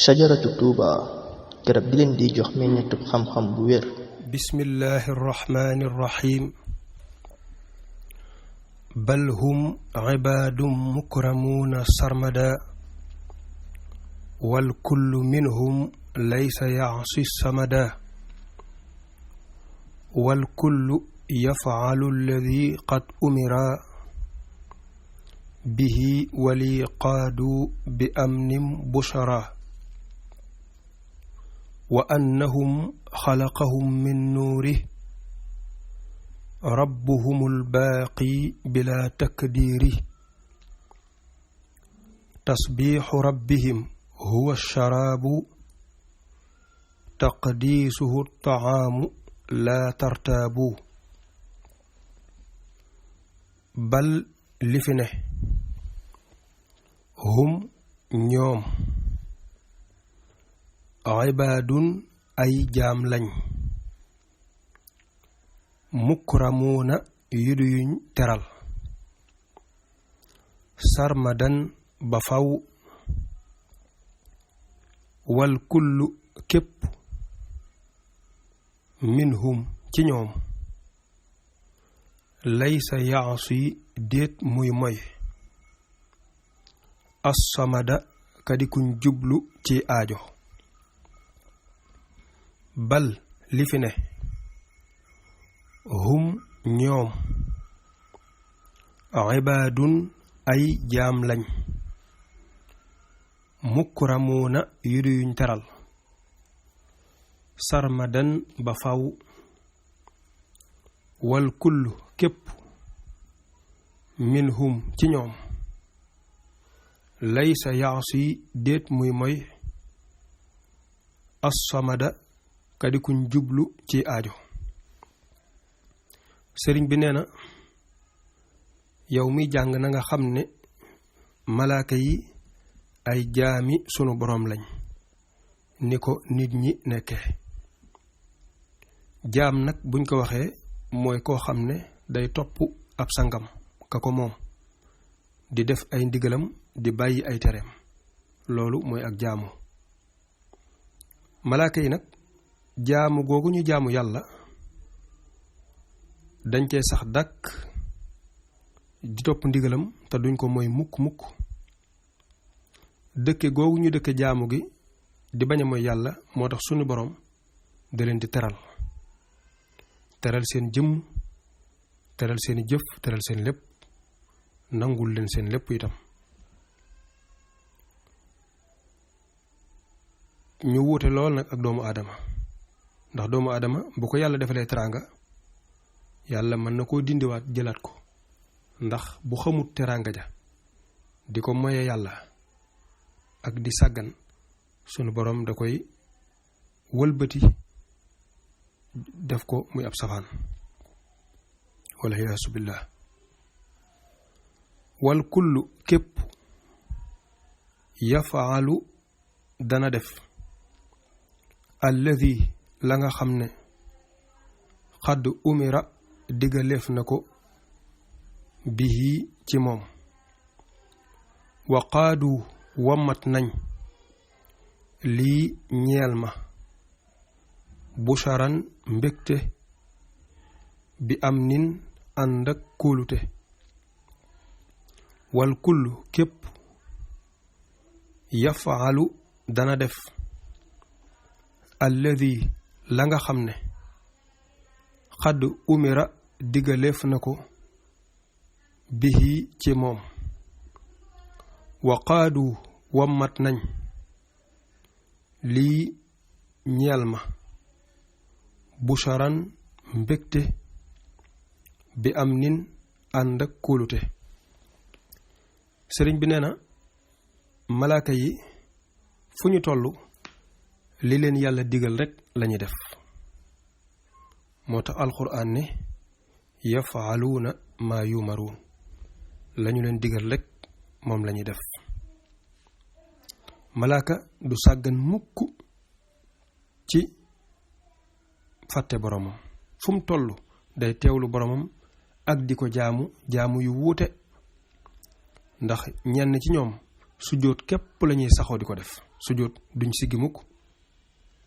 shajaratu tuuba garab gi leen di jox meññetub xam-xam bu wér. bismillahi rrahmani rrahim. bal hum ibaadum mukramuuna sarmada wal kullu minhum laysa ya'si samada wal kullu yaf'alu alladhi qad umira bihi wali qaadu bi amnin bushara wa annahum xalaqahum min nuurih rabbuhumul baaqi bila takdiirih tasbiixu rabbihim huwa sharaabu taqdiisuhu taamu laa tartaabu bal li fi ne hum ñoom ibaadun ay jaam lañ mukramuuna yudu yuñ teral sarmadan ba faw wal kullu képp minhum ci ñoom laysa yaasi déet muy moy assamada kadi kuñ jublu ci aajo bal li fi ne hum ñoom ibaadun ay jaam lañ mukramuuna yudu yuñ teral sarmadan ba faw wal kullu képp minhum ci ñoom laysa yaasi déet muy moy assamada kadi kuñ jublu ci aajo sëriñ bi nee na yow mi jàng na nga xam ne malaaka yi ay jaami sunu boroom lañ ni ko nit ñi nekkee jaam nag buñ ko waxee mooy koo xam ne day topp ab sangam ka ko moom di def ay ndigalam di bàyyi ay tereem loolu mooy ak jaamu malaaka yi nag jaamu googu ñu jaamu yàlla dañ cee sax dàkk di topp ndigalam te duñ ko mooy mukk dëkke googu ñu dëkke jaamu gi di bañ a mooy yàlla moo tax suñu boroom da leen di teral seen jëmm teral seeni jëf teral seen lépp nangul leen seen lépp itam ñu wuute lool nag ak doomu aadama ndax doomu aadama bu ko yàlla defalee teraanga yàlla mën na koo dindiwaat jëlaat ko ndax bu xamut teraanga ja di ko moye yàlla ak di sàggan sunu boroom da koy wëlbati def ko muy ab safaan wala yaasu billah wal kullu képp yafaalu dana def alladi la nga xam ne xadd umira digaleef na ko bihi ci moom wa qaadu wammat nañ lii ñeel ma busharan mbégte bi am nin ànd ak kóolute wal kullu képp yafaalu dana def alladi la nga xam ne xadd umira digaleef na ko bihi ci moom wa qaadu wammat nañ lii ñeel ma busharan mbégte bi am nin ànd ak kóolute sëriñ bi nee na malaaka yi fu ñu toll li leen yàlla digal rekk lañuy def moo tax alxuraan ne yafaaluuna maa yumaruun lañu leen digal rekk moom lañuy def malaaka du sàggan mukk ci fàtte boromam fu mu toll day teewlu boromam ak di ko jaamu yu wuute ndax ñenn ci ñoom sujjóot képp lañuy saxoo di ko def sujjóot duñ siggi mukk.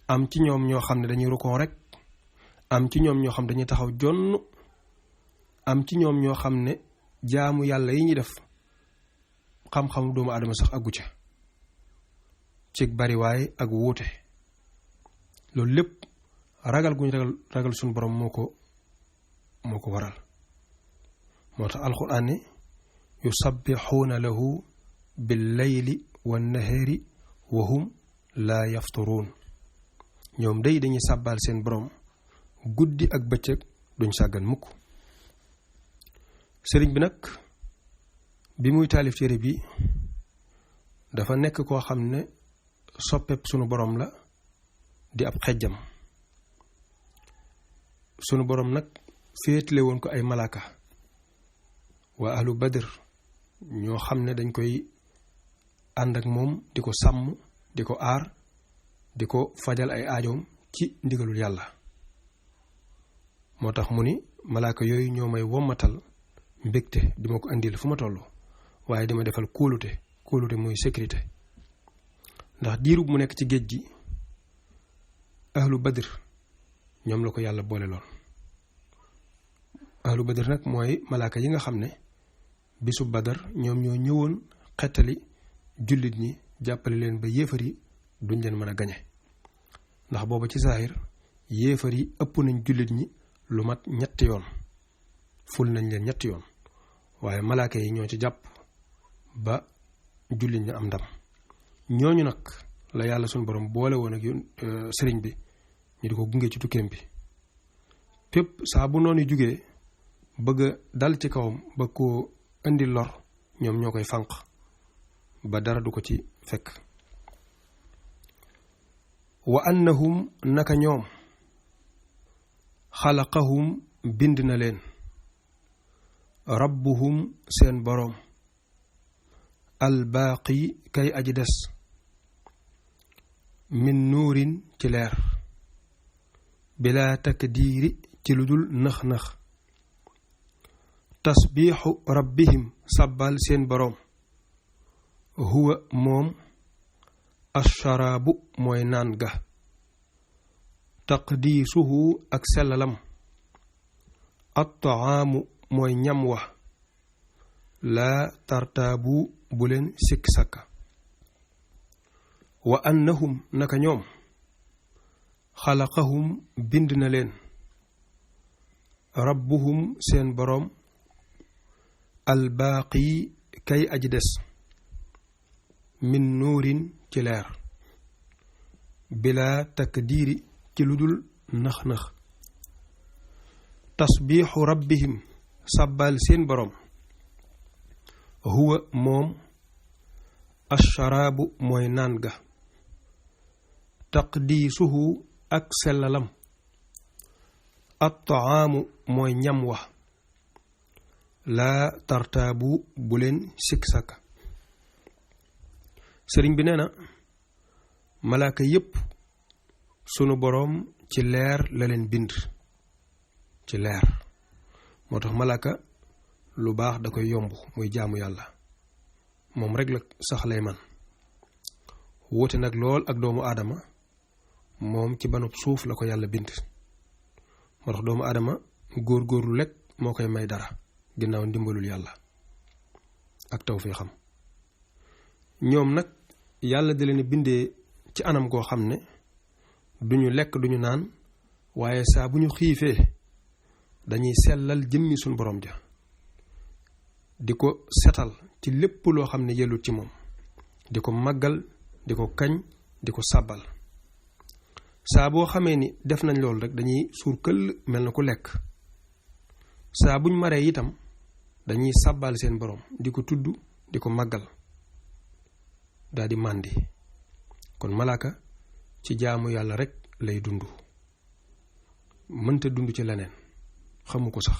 am ci ñoom ñoo xam ne dañuy rukoo rek, am ci ñoom ñoo xam dañuy taxaw jonn, am ci ñoom ñoo xam ne jaamu yàlla yi ñuy def xam-xamu doomu aadama sax aggu ca ci bariwaay ak wuute. loolu lépp ragal guñ ragal suñu borom moo ko waral. moo tax alxuraan ne yusabbixuuna lahu billayli wannahaari wa hum laa yafturuun. ñoom day dañuy sàbbaal seen borom guddi ak bëccëg duñ sàggan mukk. sëriñ bi nag bi muy taalif téere bi dafa nekk koo xam ne soppeeb sunu borom la di ab xejjam. sunu borom nag féetale woon ko ay malaaka waa ahlu badr ñoo xam ne dañ koy ànd ak moom di ko sàmm di ko aar di ko fajal ay aajoom ci ndigalul yàlla. moo tax mu ni malaaka yooyu ñoo may wommatal mbégte di ma ko indil fu ma toll, waaye dama defal kóolute mooy sécurité. ndax diirub mu nekk ci géej gi ahlu badr ñoom la ko yàlla boole loon. ahlu badr nag mooy malaaka yi nga xam ne bisu badar ñoom ñoo ñëwoon xettali jullit ñi jàppale leen ba yéefar yi duñ leen mën a gañe. ndax booba ci saahir yéefar yi ëpp nañ jullit ñi lu mat 3 yoon, ful nañ leen 3 yoon, waaye malaaka yi ñoo ci jàpp ba jullit ñi am ndam. ñooñu nag la yàlla suñu borom boole woon ak sëriñ bi ñu di ko gunge ci tukkeem bi. pépp saa bu noonu jugee bëgg a dal ci kawam ba koo indi lor, ñoom ñoo koy fànq ba dara du ko ci fekk. wa annahum naka ñoom xalaqahum bind na leen rabbuhum seen boroom albaaqi kay aji des min nuurin ci leer bila takdiiri ci lu dul nëx-nëx tasbiixu rabbihim sabbal seen boroom huwa moom asharaabu mooy naan ga taqdiisuhu ak sellalam attaamu mooy ñam wa laa tartaabu bu leen sikk sàkka wa annahum naka ñoom xalaqahum bind na leen rabbuhum seen boroom albaaqi kay aji des min nuurin ci leer bila takdiiri ci lu dul nëx-nëx tasbiixu rabbihim sàbbal seen boroom huwa moom asharaabu mooy naan ga taqdiisuhu ak sellalam attaamu mooy ñam wa laa tartaabu bu leen sikk sàkka. sëriñ bi nee na malaaka yépp sunu boroom ci leer la leen bind, ci leer. moo tax malaaka lu baax da koy yomb muy jaamu yàlla, moom rek la sax lay man. wóote nag lool ak doomu aadama, moom ci banub suuf la ko yàlla bind. moo tax doomu aadama góor-góorlu lekk moo koy may dara ginnaaw ndimbalul yàlla ak tawfiixam. ñoom nag yàlla da leen bindee ci anam goo xam ne duñu lekk duñu naan, waaye saa bu ñu xiifee dañuy sellal jëmmi suñ borom ja di ko setal ci lépp loo xam ne yellut ci moom, di ko màggal, di ko kañ, di ko sàbbal. saa boo xamee ni def nañ loolu rek dañuy suur këll mel na ku lekk. saa buñ maree itam dañuy sàbbal seen borom di ko tudd, di ko màggal, daal di màndi. kon malaaka ci jaamu yàlla rek lay dund, mënta dund ci leneen, xamu ko sax.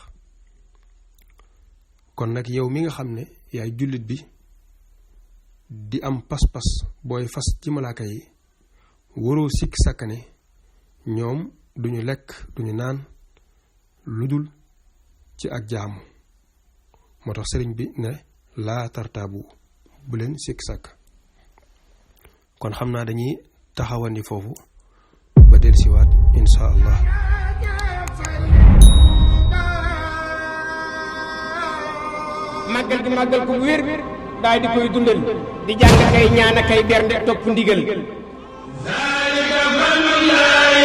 kon nag yow mi nga xam ne yaay jullit bi di am pas-pas booy fas ci malaaka yi, waroo sikk sàkkane ñoom duñu lekk duñu naan lu dul ci ak jaamu. moo tax sëriñ bi ne laa tartaabu bu leen sikk sàkk. kon xam naa dañuy taxawandi foofu ba dellusiwaat insha allah. màggal gi màggal ko wér daal di koy dundal di jàng kay ñaan kay bernde topp ndigal. zalika fadlullahi